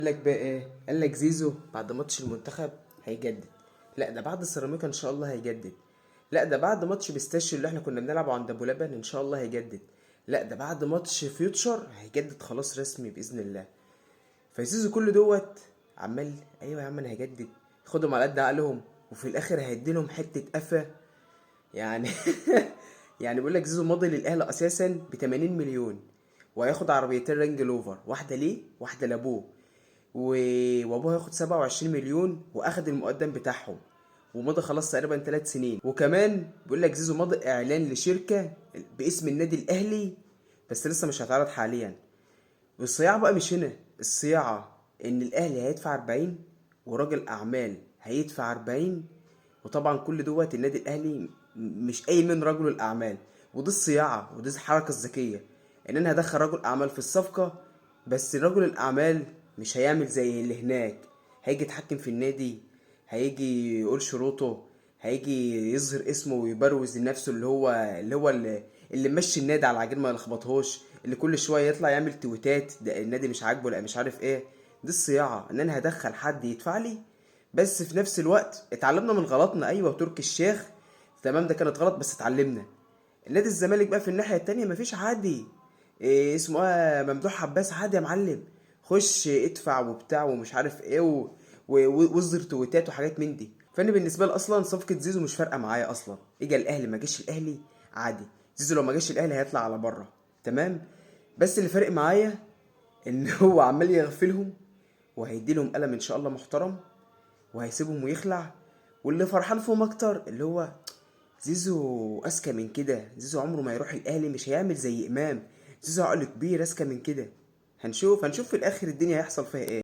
قال لك بقى ايه؟ قال لك زيزو بعد ماتش المنتخب هيجدد. لا ده بعد سيراميكا ان شاء الله هيجدد. لا ده بعد ماتش بيستاشيو اللي احنا كنا بنلعبه عند ابو لبن ان شاء الله هيجدد. لا ده بعد ماتش فيوتشر هيجدد خلاص رسمي باذن الله. فزيزو كل دوت عمال ايوه يا عم انا هجدد، خدهم على قد عقلهم، وفي الاخر هيديلهم حتة قفا يعني. يعني بيقول لك زيزو ماضي للاهلي اساسا ب 80 مليون، وهياخد عربيتين رانج لوفر، واحدة ليه واحدة لابوه، وابوه هياخد 27 مليون، واخد المقدم بتاعهم، ومضى خلاص تقريبا 3 سنين. وكمان بيقول لك زيزو مضى اعلان لشركة باسم النادي الاهلي، بس لسه مش هيتعرض حاليا. والصياعه بقى مش هنا، الصياعه ان الاهلي هيدفع 40 وراجل اعمال هيدفع 40، وطبعا كل دوت النادي الاهلي مش اي من رجل الاعمال. ودي الصياعه ودي الحركة الذكية، ان انا هدخل رجل اعمال في الصفقة، بس رجل الاعمال مش هيعمل زي اللي هناك، هيجي يتحكم في النادي، هيجي يقول شروطه، هيجي يظهر اسمه ويبروز لنفسه، اللي ماشي النادي على العجين ما يلخبطهوش، اللي كل شوية يطلع يعمل تويتات ده النادي مش عاجبه لا مش عارف ايه. دي الصياعه، ان انا هدخل حد يدفع لي، بس في نفس الوقت اتعلمنا من غلطنا. ايوه تركي الشيخ تمام ده كانت غلط، بس اتعلمنا. النادي الزمالك بقى في الناحية التانية مفيش عادي، إيه اسمه ايه، ممدوح عباس عادي يا معلم، خش ادفع وبتاع ومش عارف ايه واصدر تويتات وحاجات من دي. فانا بالنسبة لي اصلا صفقة زيزو مش فارقه معايا اصلا، اجى الاهلي ما جاش الاهلي عادي، زيزو لو ما جاش الاهلي هيطلع على بره تمام. بس اللي فارق معايا ان هو عمال يغفلهم وهيدي لهم قلم ان شاء الله محترم، وهيسيبهم ويخلع. واللي فرحان فيهم اكتر اللي هو زيزو اذكى من كده، زيزو عمره ما يروح الاهلي، مش هيعمل زي امام، زيزو عقله كبير اذكى من كده. هنشوف في الاخر الدنيا هيحصل فيها ايه.